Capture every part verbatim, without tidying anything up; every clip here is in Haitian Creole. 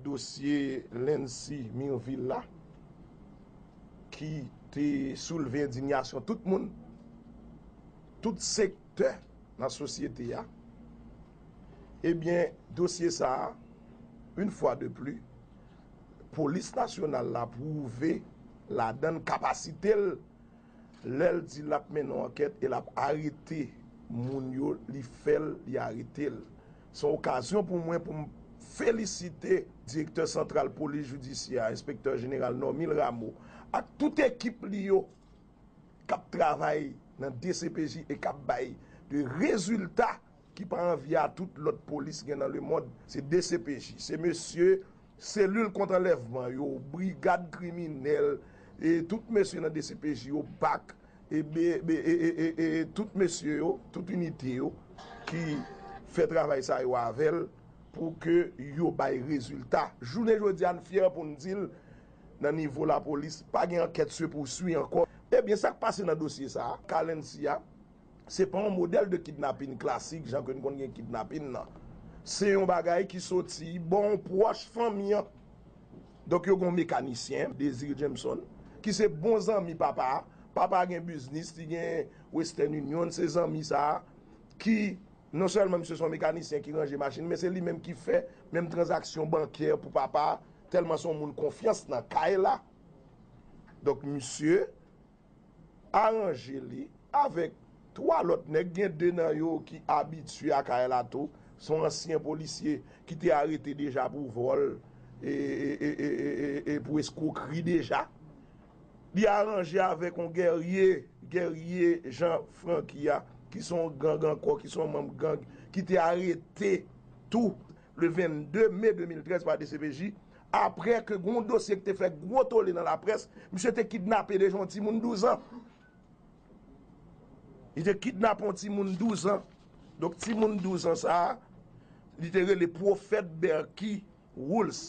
Dosye Lency Mirville la, ki te soulve endinyasyon tout moun, tout sektè nan sosyete a, ebyen, dosye sa a, une fois de plus, Polis Nasyonal la pwouve ladan l kapasite l lè l di l ap mennen yon ankèt e l ap arete moun yo, li fè l, li arete l. Se yon okazyon pou mwen pou m felisite Direktè Santral Polis Jidisyè a, Enspektè Jeneral Normil Rameau, ak tout ekip li yo k ap travay nan D C P J e k ap bay de rezilta ki pa anvi a tout lòt polis gen nan lemonn, se D C P J. Se mesye selil kont anlèvman yo, brigad kriminèl, e tout mesye nan D C P J yo, bak, e, be- be- e- e- e- e tout mesye yo, tout inite yo ki fè travay sa yo avè l pou ke yo bay rezilta. Jounen jodi a, n fyè pou n di l, nan nivo lapolis, pa gen ankèt se pouswi ankò. Ebyen, sa k pase nan dosye sa a, ka Lency a, se pa yon modèl de kidnapin klasik, jan ke n konn gen kidnapin nan. Se yon bagay ki soti bò yon pwòch fanmi an. Donk, yo gen yon mekanisyen, Désir Jameson, ki se bon zanmi papa a. Papa a gen biznis, li gen Western Union, se zanmi sa a ki, non sèlman misye se yon mekanisyen ki ranje machin, men se li menm ki fè menm tranzaksyon bankè pou papa a, tèlman se yon moun konfyans nan kay la. Donk, misye aranje li avèk twa lòt nèg, gen de nan yo ki abitye a kay la tou, se yon ansyen polisye ki te arete deja pou vòl e, e, e, e, e, e, e pou eskwokri deja. Li aranje avèk yon Guerrier, Guerrier Jean Francky a, ki se yon gang ankò, ki se yon manm gang, ki te arete tou le vennde me de mil trèz pa D C P J, apre ke gen yon dosye ki te fè gwo tole nan laprès, misye te kidnape deja yon timoun douz an. Li te kidnape yon timoun douz an. Donk, timoun douz an sa a, li te rele Pwofèt Berky Wools.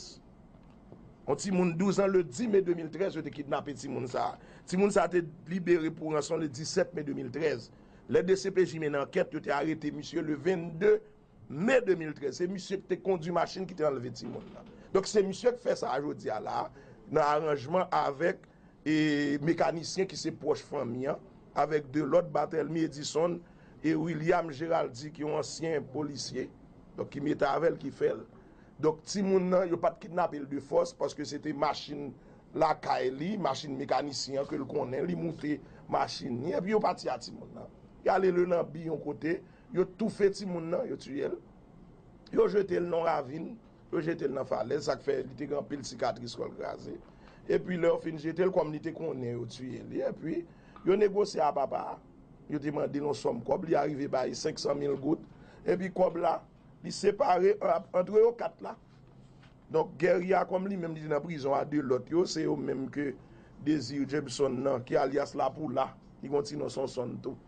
Yon timoun douz an, le dis me de mil trèz, yo te kidnape timoun sa a. Timoun sa a te libere pou ranson le disèt me de mil trèz. Lè D C P J mennen ankèt, yo te arete misye le vennde me de mil trèz. Se misye ki te kondwi machin ki te anlve timoun nan. Donk, se misye k fè sa a jodi a la a, nan aranjman avèk e mekanisyen ki se pwòch fanmi an, avèk de lòt, Barthelmy Edison e William Géraldy, ki yon ansyen polisye, donk, ki mete avè l, ki fè l. Donk, timoun nan, yo pa t kidnape l de fòs, paske se te machin lakay li, machin mekanisyen an ke l konnen, li moute machin li, epi yo pati a timoun nan. Y ale le nan bi yon kote, yo toufe timoun nan, yo tiye l. Yo jete l nan ravin, yo jete l nan falèz, sa k fè li te gen anpil sikatris, kò l kraze. Epi lè yo fin jete l, kòm li te konnen yo tiye li, epi yo negosye a papa a. Yo te mande l yon sòm kòb, li arive bay senk san mil goud. Epi kòb la, li separe an- antre yo kat la. Donk, Guerrier a, kòm li menm li te nan prizon a, de lòt yo, se yo menm ke Désir Jameson nan, ki alyas Lapoula, li gen yon ti non Sonsonn tou,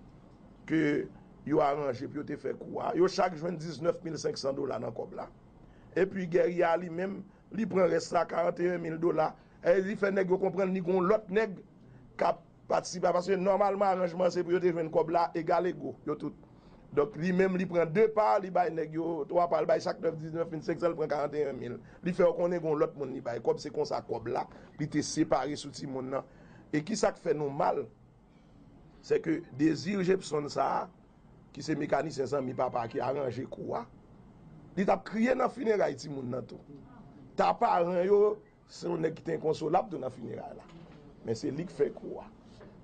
ke yo aranje pou yo te fè kou a. Yo chak jwenn diznèf mil senk san dola nan kòb la. Epi Guerrier a li menm, li pran rès la, karanteyen mil dola. E li fè nèg yo konprann li gen yon lòt nèg k ap patisipe a, paske nòmalman aranjman se pou yo te jwenn kòb la egal ego, yo tout. Donk, li menm, li pran de pa, li bay nèg yo twa pa, li bay chak nèg diznèf mil senk san, li pran karanteyen mil. Li fè yo konnen gen yon lòt moun li bay kòb, se konsa kòb la, li te separe sou timoun nan. E ki sa k fè nou mal, se ke Désir Jameson sa a, ki se mekanisyen zanmi papa a ki aranje kou a, li t ap kriye nan fineray timoun nan tou. Ta paran yo, se yon nèg ki te enkonsolab tou nan fineray la. Men se li k fè kou a.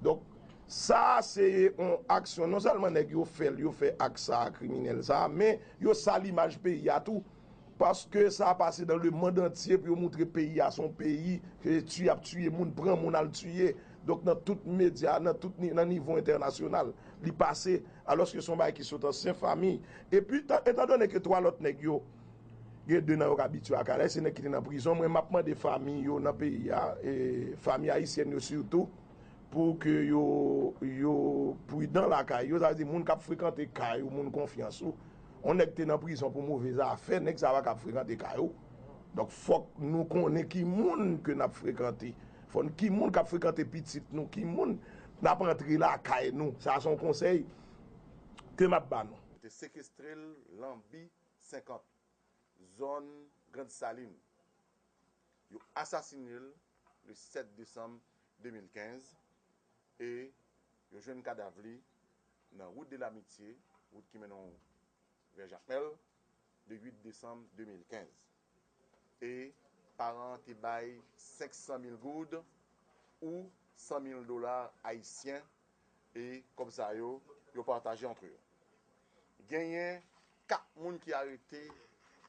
Donk, sa a se yon aksyon, non sèlman nèg yo fè l, yo fè ak sa a, kriminèl sa a, men yo sal imaj peyi a tou. Paske sa a pase dans le monde entier pou yo moutre peyi a se yon peyi ke tiye ap tiye moun, pran moun al tiye. Donk, nan tout medya, nan tout ni- nan nivo entènasyonal, li pase, alòske se yon bagay ki sot ansyen fanmi. Epi, tan- etandone ke twa lòt nèg yo, gen de nan yo k abitye ak alè, se nèg ki te nan prizon. Mwen, m ap mande fanmi yo nan peyi a, e fanmi ayisyèn yo sitou, pou ke yo, yo pridan lakay yo, sa vle di moun k ap frekante kay ou, moun konfyans ou. Yon nèg te nan prizon pou move zafè, nèg sa pa ka ap frekante kay ou. Donk, fòk nou konnen ki moun ke n ap frekante. Fò n ki moun k ap frekante pitit nou, ki moun n ap antre lakay nou. Sa se yon konsèy ke m ap ba nou. Yo te sekestre l Lanbi senkant, zòn Grand Saline. Yo asasine l le sèt desanm de mil kenz e yo jwenn kadav li nan Route de l'Amitié, wout ki mennen w vè Jakmèl, le uit desanm de mil kenz. E paran an te bay senk san mil goud ou san mil dola ayisyen, e kòb sa yo, yo pataje antre yo. Genyen kat moun ki arete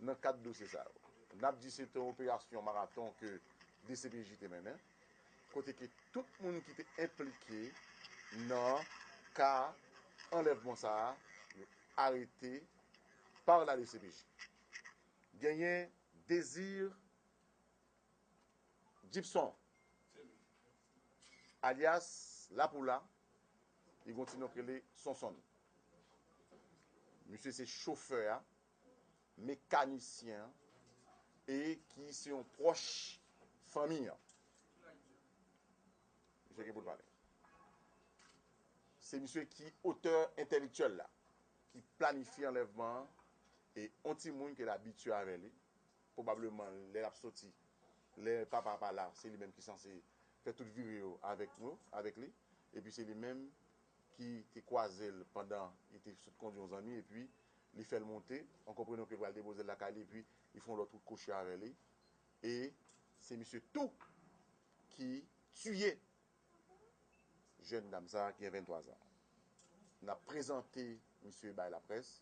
nan kad dosye sa yo. N ap di se te yon operasyon maraton ke D C P J te mennen, kote ke tout moun ki te enplike nan ka anlèvman sa a, yo arete pa la D C P J. Genyen Désir Gibson, alyas Lapoula, li gon ti non k rele Sonsonn. Misye se chofè a, mekanisyen an, e ki se yon pwòch fanmi an. Misye gen pou l pale. Se misye ki otè entèlektyèl la, ki planifye anlèvman an, e yon timoun ke l abitye avè li, pwobableman lè l ap soti, lè papa a pa la, se li menm ki sanse fè tout vire yo avèk nou, avèk li. Epi se li menm ki te kwaze l pandan li te sot kondui yon zanmi, epi li fè l monte, an konprenan ke l pral depoze l lakay li, epi li fè yon lòt wout kwochi avè li. E se misye tou ki tiye jèn dam sa a ki gen venntwa zan. N ap prezante misye bay laprès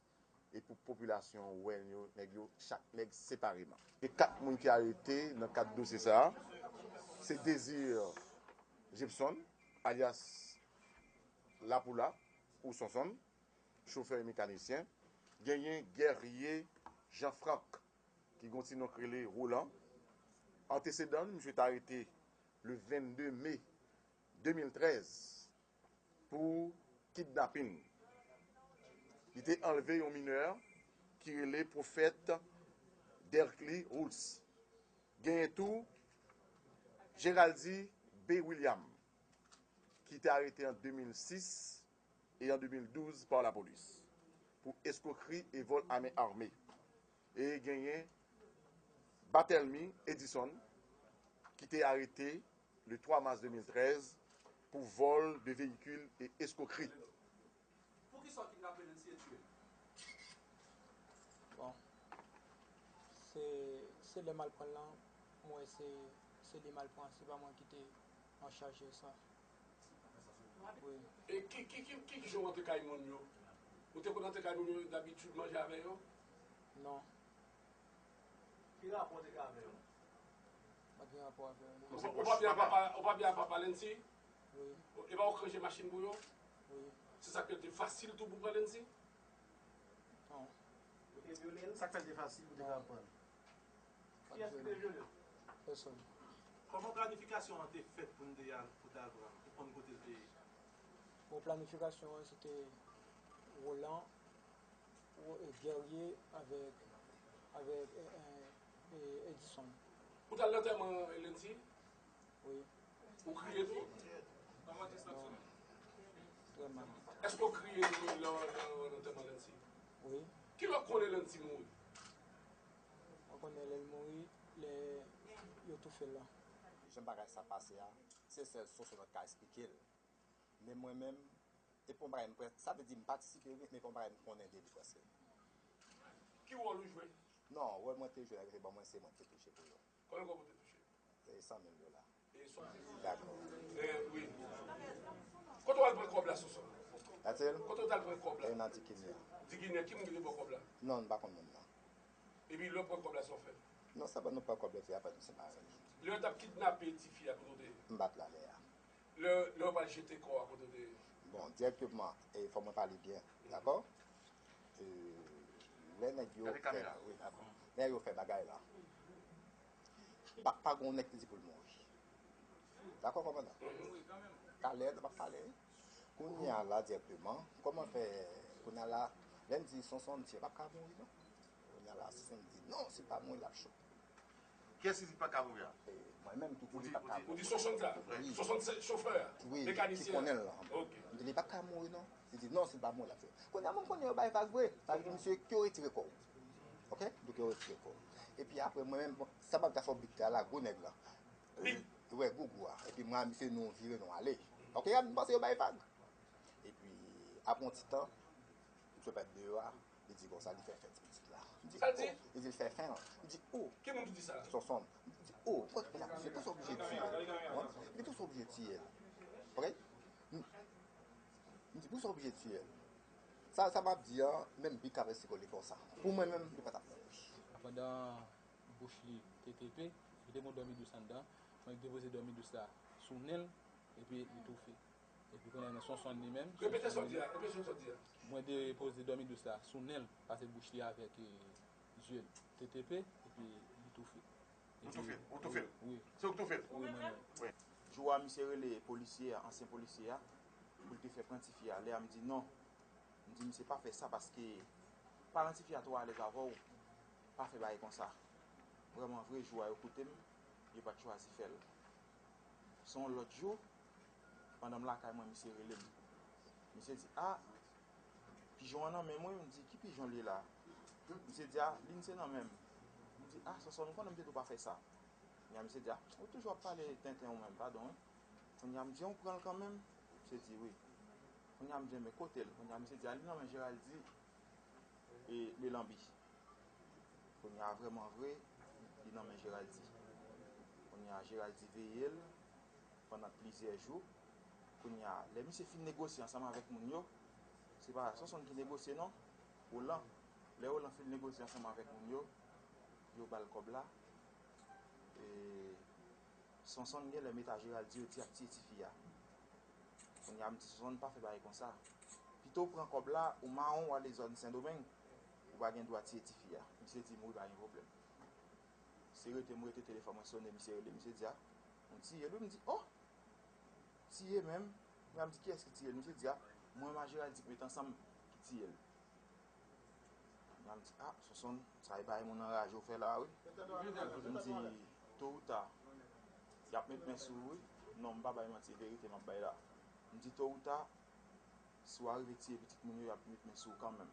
e pou popilasyon wè yo, nèg yo, chak nèg separeman. Gen kat moun ki arete nan kad dosye sa a. Se Désir Gibson, alyas Lapoula ou Sonsonn, chofè e mekanisyen. Genyen Guerrier Jean Franck, ki gon ti non k rele Roland. Antesedan, misye t arete le vennde me de mil trèz pou kidnapin. Li te anlve yon minè ki rele Pwofèt Derkly Roots. Genyen tou Geraldy B. William, ki te arete an de mil sis e an de mil douz pa lapolis pou eskwokri e vòl a men ame. E genyen Bathelmy Edison, ki te arete le twa mas de mil trèz pou vòl de veyikil e eskwokri. Poukisa w kidnape Lency e tiye l? Bon, se, se lè m al pran l lan, m wè se, se li m al pran, se pa mwen ki te an chaj de sa. Wi. E ki, ki, ki, ki jan w antre kay moun yo? Ou te konn antre kay moun yo dabitid manje avè yo? Non. Ki rapò w te gen avè yo? M pa t gen rapò avè yo, non. Ou, ou pa byen a papa, ou pa byen a papa Lency? Wi. E pa ou k ranje machin pou yo? Wi. Se sa k fè l te fasil tou pou pran Lency? Non. Ou te vyole l? Sa k fè l te fasil pou te ka pran l? Kiyès ki te vyole l? Pèsonn. Kòman planifikasyon an te fèt pou n te al, pou te al pran l, pou konn kote l te ye? Bon, planifikasyon an, se te Roland, Wo-, e, Guerrier avèk, avèk, e, e, e, Edison. Ou t al lantèman Lency? Wi. Ou kriye tou? Non. Trè mal. Èske w kriye tou lè, lè, lè lantèman Lency? Wi. Kilè w konnen Lency mouri? Mwen konnen lè l mouri, lè yo toufe l lan. Jan bagay sa pase a, se sèl Sonsonn k ka esplike l. Men mwen menm, e pa yon bagay m prè-, sa vle di m patisipe wi, men pa yon bagay m konnen de li prèske. Ki wòl ou jwe? Non, wòl mwen te jwe, se ban mwen, se mwen ki te touche pou yo. Konbyen kòb ou te touche? E san mil dola. E san mil. Dakò. E, wi. Kote w al pran kòb la, Sonsonn? Atil? Kote w t al pran kòb la? E nan Dikinè. Dikinè, ki moun ki te ba w kòb la? Non, m pa konn moun nan. Epi lè w pran kòb la, sa w fè? Non, sa ban nou pran kòb la, epi apre nou separe. Lè yo t ap kidnape tifi a, kote w te ye? M pa t la lè a. Lè, lè yo pral jete kò a, kote w te ye? Bon, dirèkteman, e, fò mwen pale byen, dakò? E, lè nèg yo fè, wi, dakò. Lè yo fè bagay la, pa, pa gen yon nèg ki di pou l mouri. Dakò, kòmandan? Talè, n ap pale. Kounye a la, dirèkteman, kòman fè, kounye a la, lè m di Sonsonn, misye p ap ka mouri, non. Kounye a la, Sonsonn di, non, si l pa mouri, l ap cho. Kiyès ki di pa ka mouri a? E, mwen menm ki di li pa ka mouri. Ou di Sonsonn sa? Wi. Sonsonn se chofè a? Wi, ki konnen l lan. Ok. M di li pa ka mouri non. Li di non, si l pa mouri l ap fè. Kounye a mwen konnen yo bay vag vre. Sa vle di misye ke yo retire kò w. Ok? Donk yo retire kò w. Epi apre mwen menm, bon, sa pa ta fè big la, gwo nèg la. Li wè gougou a. Epi mwen a misye nou vire nou ale. Ok, a m panse yo bay vag. Epi apre yon ti tan, misye pèt deyò a, li di konsa li fè fen ti pitit la. M di, oh, li di l fè fen l. M di, oh. Ki moun ki di sa? Sonson. M di, oh, pou sa oblije tiye l? Li di pou sa oblije tiye l? Ok? M di pou sa oblije tiye l? Sa, sa m ap di an, menm big ka vle sikole konsa. Pou mwen menm, li pa t ap bon. Pandan bouch li te tepe, li te gon dòmi dous anndan, mwen depoze dòmi dous la sou nen l, epi li toufe. Epi kounye a, Sonson li menm, repete sa w di a, repete sa w di a. Mwen depoze dòmi dous la sou nen l, pase bouch li avèk, eh, zye l te tepe, epi li toufe. Ou toufe l? Ou toufe l? Wi. Se ou k toufe l? Wi, mwen menm. Wi. Jou a, misye rele polisye a, ansyen polisye a, pou l te fè pran tifi a. Lè a m di non. M di misye pa fè sa paske paran tifi a twò alèz avè w, pa fè bagay konsa. Vrèman vre, jou a yo koute m, yo pa t chwazi fè l. Se yon lòt jou, pandan m lakay mwen, misye rele m. Misye di, a, pijon an nan men m wi. M di, ki pijon l ye la? Misye di, a, li n se nan men m. M di, a, Sonson, ou konnen m te di w pa fè sa. Kounye a misye di, a, ou toujou ap pale tenten ou menm, padon wi. Kounye a m di, ou pran l kanmenm? Misye di, wi. Kounye a m di, men kote l? Kounye a misye di, a, li nan men Geraldi e Lelanbi. Kounye a vrèman vre, li nan men Geraldi. Kounye a Geraldi veye l pandan plizyè jou. Kounye a, lè misye fin negosye ansanm avèk moun yo, se pa Sonson ki negosye non, Roland. Lè Roland fin negosye ansanm avèk moun yo, yo ba l kòb la. E Sonson genlè met a Geraldi yo di ap tiye tifi a. Kounye a m di Sonson pa fè bagay konsa. Pito w pran kòb la, ou mawon w ale zòn Sendomeng, ou pa gen dwa tiye tifi a. Misye di m wi, pa gen pwoblèm. Se rete m rete, telefòn mwen sonnen, misye rele, misye di a, ou tiye l wi? M di, oh! Tiye menm? Kounye a m di, kiyès ki tiye l? Misye di, a, mwen menm a Geraldi k met ansanm ki tiye l. Kounye a m di, a, Sonson, sa e bagay moun anraje w fè la wi. M di, to ou ta, y ap met men sou ou wi. Non, m pa bay manti, verite m ap bay la. M di, to ou ta, si w arive tiye pitit moun yo, y ap met men sou ou kanmenm.